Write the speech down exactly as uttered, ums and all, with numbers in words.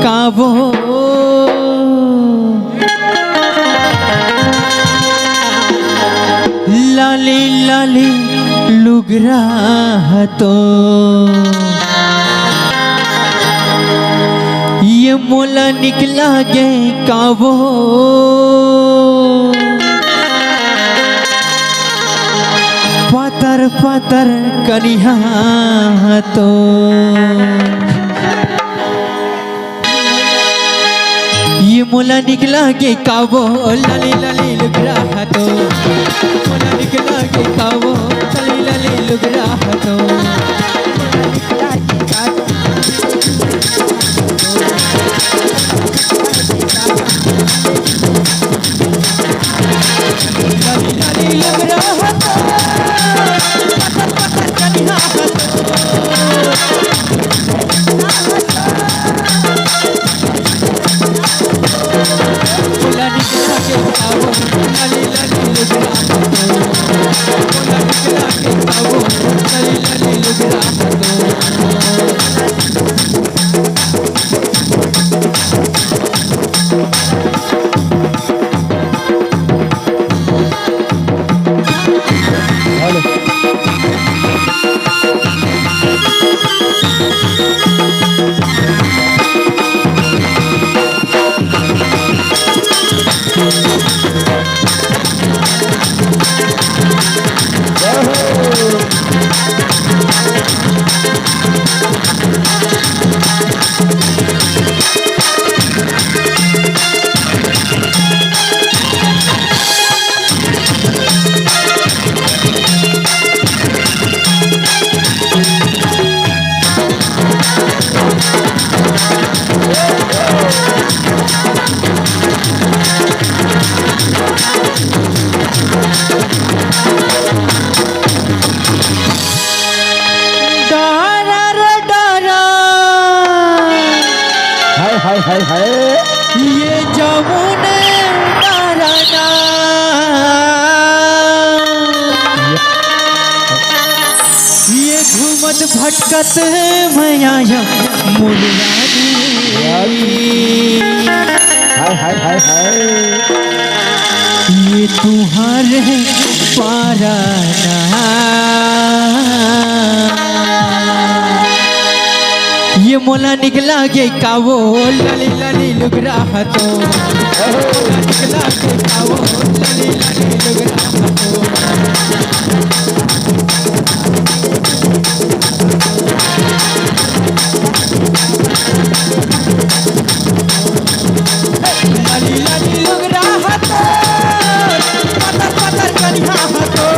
कावो, लाली लाली लुगरा ह तो, ये मोला निकला गे कावो। पातर पातर कनिहा तो, ये मोला निकला गे कावो, लाली लाली लुगरा ह तो, मोला निकला गे कावो, लाली लाली लुगरा ह तो। डारा रे डारा। हाय, हाय, हाय, हाय। ये जमुन डारा ना। ये घूमत भटकत मैं आया मुरवानी। हाय, हाय, हाय, हाय। ये तुहार पारा ना। ये मोला निकला गे कावो, लाली लाली लुगरा ह तो। मोला निकला गे कावो, लाली लाली लुगरा ह तो। लाली लाली लुगरा ह तो, पातर पातर कनिहा ह तो।